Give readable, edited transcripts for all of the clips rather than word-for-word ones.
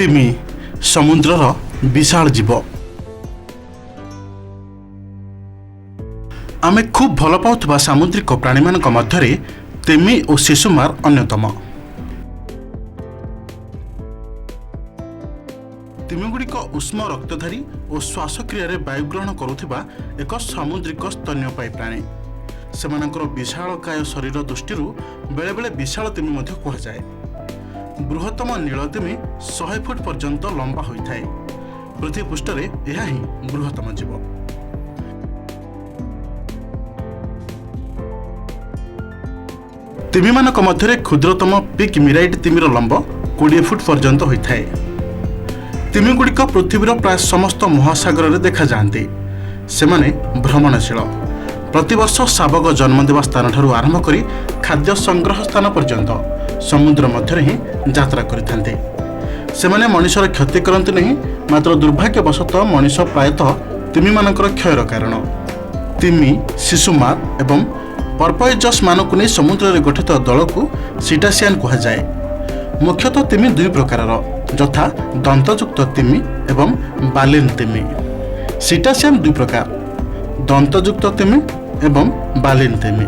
ତିମି ସମୁଦ୍ରର ବିଶାଳ ଜୀବ। ଆମେ ଖୁବ୍ ଭଲ ପାଉଥିବା ସାମୁଦ୍ରିକ ପ୍ରାଣୀମାନଙ୍କ ମଧ୍ୟରେ ତିମି ଓ ଶିଶୁମାର ଅନ୍ୟତମ। ତିମିଗୁଡ଼ିକ ଉଷ୍ମ ରକ୍ତଧାରୀ ଓ ଶ୍ୱାସକ୍ରିୟାରେ ବାୟୁଗ୍ରହଣ କରୁଥିବା ଏକ ସାମୁଦ୍ରିକ ସ୍ତନ୍ୟପାୟୀ ପ୍ରାଣୀ। ସେମାନଙ୍କର ବିଶାଳକାୟ ଶରୀର ଦୃଷ୍ଟିରୁ ବେଳେବେଳେ ବିଶାଳ ତିମି ମଧ୍ୟ କୁହାଯାଏ। ବୃହତ୍ତମ ନୀଳ ତିମି 100 ଫୁଟ ପର୍ଯ୍ୟନ୍ତ ଲମ୍ବା ହୋଇଥାଏ। ପୃଥିବୀ ପୃଷ୍ଠରେ ଏହା ହିଁ ବୃହତ୍ତମ ଜୀବ। ତିମିମାନଙ୍କ ମଧ୍ୟରେ କ୍ଷୁଦ୍ରତମ ପିକ୍ ମିରାଇଟ୍ ତିମିର ଲମ୍ବ 20 ଫୁଟ ପର୍ଯ୍ୟନ୍ତ ହୋଇଥାଏ। ତିମିଗୁଡ଼ିକ ପୃଥିବୀର ପ୍ରାୟ ସମସ୍ତ ମହାସାଗରରେ ଦେଖାଯାଆନ୍ତି। ସେମାନେ ଭ୍ରମଣଶୀଳ। ପ୍ରତିବର୍ଷ ଶାବକ ଜନ୍ମ ଦେବା ସ୍ଥାନଠାରୁ ଆରମ୍ଭ କରି ଖାଦ୍ୟ ସଂଗ୍ରହ ସ୍ଥାନ ପର୍ଯ୍ୟନ୍ତ ସମୁଦ୍ର ମଧ୍ୟରେ ହିଁ ଯାତ୍ରା କରିଥାନ୍ତି। ସେମାନେ ମଣିଷର କ୍ଷତି କରନ୍ତି ନାହିଁ, ମାତ୍ର ଦୁର୍ଭାଗ୍ୟବଶତଃ ମଣିଷ ପ୍ରାୟତଃ ତିମିମାନଙ୍କର କ୍ଷୟର କାରଣ। ତିମି, ଶିଶୁମାର ଏବଂ ପର୍ପଏଜସ୍ମାନଙ୍କୁ ନେଇ ସମୁଦ୍ରରେ ଗଠିତ ଦଳକୁ ସିଟାସିଆନ୍ କୁହାଯାଏ। ମୁଖ୍ୟତଃ ତିମି ଦୁଇ ପ୍ରକାରର, ଯଥା ଦନ୍ତଯୁକ୍ତ ତିମି ଏବଂ ବାଲିନ୍ ତିମି। ସିଟାସିଆନ୍ ଦୁଇ ପ୍ରକାର, ଦନ୍ତଯୁକ୍ତ ତିମି ଏବଂ ବାଲିନ୍ ତିମି।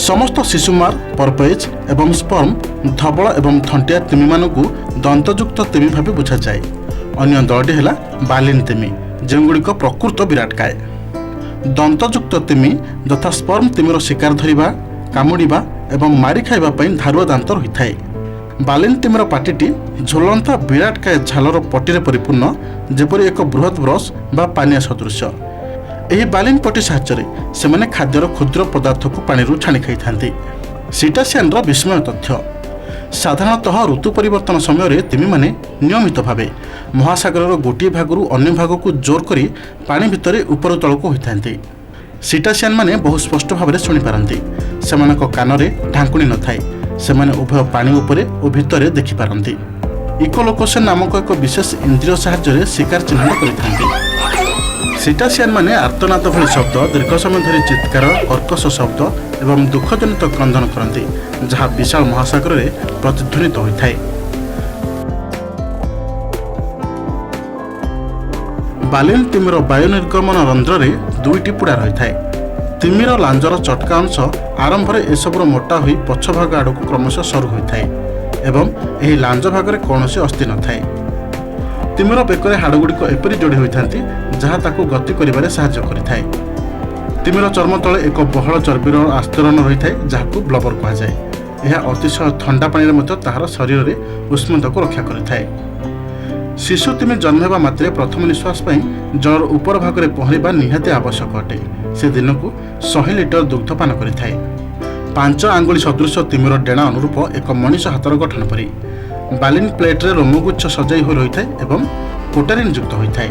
ସମସ୍ତ ଶିଶୁମାର, ପର୍ପଏଜ୍ ଏବଂ ସ୍ପର୍ମ ଧବଳ ଏବଂ ଥଣ୍ଟିଆ ତିମିମାନଙ୍କୁ ଦନ୍ତଯୁକ୍ତ ତିମି ଭାବେ ବୁଝାଯାଏ। ଅନ୍ୟ ଦଳଟି ହେଲା ବାଲିନ୍ ତିମି, ଯେଉଁଗୁଡ଼ିକ ପ୍ରକୃତ ବିରାଟକାୟ। ଦନ୍ତଯୁକ୍ତ ତିମି ଯଥା ସ୍ପର୍ମ ତିମିର ଶିକାର ଧରିବା, କାମୁଡ଼ିବା ଏବଂ ମାରି ଖାଇବା ପାଇଁ ଧାରୁଆ ଦାନ୍ତ ରହିଥାଏ। ବାଲିନ୍ ତିମିର ପାଟିଟି ଝୁଲନ୍ତା ବିରାଟକାୟ ଝାଲର ପଟିରେ ପରିପୂର୍ଣ୍ଣ, ଯେପରି ଏକ ବୃହତ୍ ବ୍ରସ୍ ବା ପାନିଆ ସଦୃଶ। ଏହି ବାଲିନ୍ ପଟି ସାହାଯ୍ୟରେ ସେମାନେ ଖାଦ୍ୟର କ୍ଷୁଦ୍ର ପଦାର୍ଥକୁ ପାଣିରୁ ଛାଣି ଖାଇଥାନ୍ତି। ସିଟାସିଆନ୍ର ବିସ୍ମୟ ତଥ୍ୟ। ସାଧାରଣତଃ ଋତୁ ପରିବର୍ତ୍ତନ ସମୟରେ ତିମିମାନେ ନିୟମିତ ଭାବେ ମହାସାଗରର ଗୋଟିଏ ଭାଗରୁ ଅନ୍ୟ ଭାଗକୁ ଜୋର କରି ପାଣି ଭିତରେ ଉପର ତଳକୁ ହୋଇଥାନ୍ତି। ସିଟାସିଆନ୍ମାନେ ବହୁ ସ୍ପଷ୍ଟ ଭାବରେ ଶୁଣିପାରନ୍ତି। ସେମାନଙ୍କ କାନରେ ଢାଙ୍କୁଣି ନଥାଏ। ସେମାନେ ଉଭୟ ପାଣି ଉପରେ ଓ ଭିତରେ ଦେଖିପାରନ୍ତି। ଇକୋଲୋକେସନ୍ ନାମକ ଏକ ବିଶେଷ ଇନ୍ଦ୍ରିୟ ସାହାଯ୍ୟରେ ଶିକାର ଚିହ୍ନଟ କରିଥାନ୍ତି। ସିଟାସିଆନ୍ମାନେ ଆର୍ତ୍ତନାଦ ଭଳି ଶବ୍ଦ, ଦୀର୍ଘ ସମୟ ଧରି ଚିତ୍କାର, କର୍କଶ ଶବ୍ଦ ଏବଂ ଦୁଃଖଜନିତ କ୍ରନ୍ଦନ କରନ୍ତି, ଯାହା ବିଶାଳ ମହାସାଗରରେ ପ୍ରତିଧ୍ୱନିତ ହୋଇଥାଏ। ବାଲିନ୍ ତିମିର ବାୟୁ ନିର୍ଗମନ ରନ୍ଧ୍ରରେ ଦୁଇଟି ପୁଡ଼ା ରହିଥାଏ। ତିମିର ଲାଞ୍ଜର ଚଟକା ଅଂଶ ଆରମ୍ଭରେ ଏସବୁର ମୋଟା ହୋଇ ପଛ ଭାଗ ଆଡ଼କୁ କ୍ରମଶଃ ସରୁ ହୋଇଥାଏ ଏବଂ ଏହି ଲାଞ୍ଜ ଭାଗରେ କୌଣସି ଅସ୍ଥି ନଥାଏ। ତିମିର ବେକରେ ହାଡ଼ଗୁଡ଼ିକ ଏପରି ଯୋଡ଼ି ହୋଇଥାନ୍ତି, ଯାହା ତାକୁ ଗତି କରିବାରେ ସାହାଯ୍ୟ କରିଥାଏ। ତିମିର ଚର୍ମ ତଳେ ଏକ ବହଳ ଚର୍ବିର ଆସ୍ତରଣ ରହିଥାଏ, ଯାହାକୁ ବ୍ଲବର କୁହାଯାଏ। ଏହା ଅତିଶୟ ଥଣ୍ଡା ପାଣିରେ ମଧ୍ୟ ତାହାର ଶରୀରରେ ଉଷ୍ମତାକୁ ରକ୍ଷା କରିଥାଏ। ଶିଶୁ ତିମି ଜନ୍ମ ହେବା ମାତ୍ରେ ପ୍ରଥମ ନିଶ୍ୱାସ ପାଇଁ ଜଳର ଉପର ଭାଗରେ ପହଁରିବା ନିହାତି ଆବଶ୍ୟକ ଅଟେ। ସେ ଦିନକୁ 100 ଲିଟର ଦୁଗ୍ଧ ପାନ କରିଥାଏ। 5 ଆଙ୍ଗୁଳି ସଦୃଶ ତିମିର ଡେଣା ଅନୁରୂପ ଏକ ମଣିଷ ହାତର ଗଠନ ପରି ବାଲିନ୍ ପ୍ଲେଟ୍ରେ ରୋମଗୁଚ୍ଛ ସଜାଇ ହୋଇ ରହିଥାଏ ଏବଂ କୋଟାରିନ୍ ଯୁକ୍ତ ହୋଇଥାଏ।